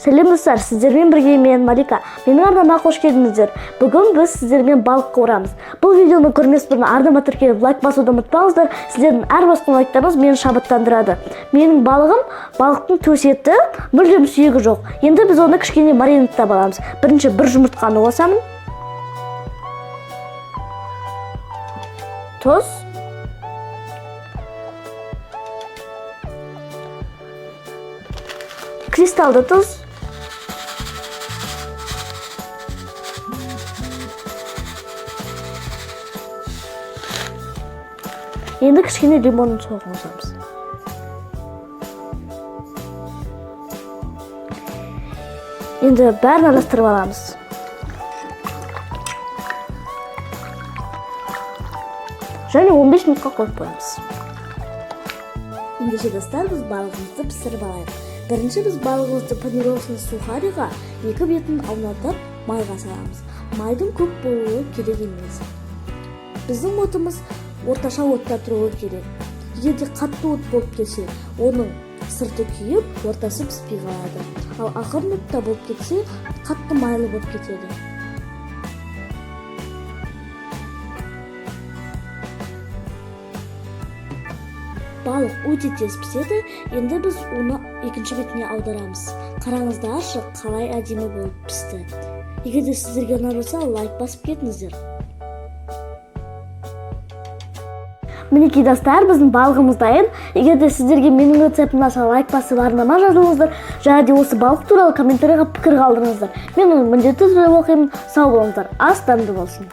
Сәлем достар, сіздермен бірге мен Малика. Менің арнама қош келдіңіздер. Бүгін біз сіздермен балық қуырамыз. Бұл видеоны көрмес бұрын арнама тіркеліп лайк басуды ұмытпаңыздар. Сіздердің әр басқан лайктарыңыз мені шабыттандырады. Менің балығым балықтың төс еті, мүлдем сүйегі жоқ. Енді біз оны кішкене маринадтап аламыз. Бірінші бір жұмыртқаны қосамын. Тұз. Кристалды тұз. Енді кішкене лимонның соғын қосамыз. Енді бәрін араластырып аламыз. Және 15 минутқа қойып қоямыз. Ендеше достар, біз балығымызды пісіріп алайық. Бірінші біз балығымызды панировочный сухариға екі бетін аунатып майға саламыз. Майдың көп болуы керек емес. Біздің отымыз орташа отта тұруы керек. Егер де қатты от болып кетсе, оның сырты күйіп, ортасы піспей қалады. Ал ақырын отта болып кетсе, қатты майлы болып кетеді. Балық өте тез піседі, енді біз оны екінші бетіне аударамыз. Қараңыздаршы, қалай әдемі болып пісті. Егер де сіздерге ұнап жатса, лайк басып кетіңіздер. Мінекей достар, біздің балығымыз дайын. Егер де сіздерге менің рецептім ұнаса, лайк басып арнама жазылыңыздар және де осы балық туралы комментарийға пікір қалдырыңыздар. Мен оны міндетті түрде оқимын. Сау болыңыздар, ас дәмді болсын.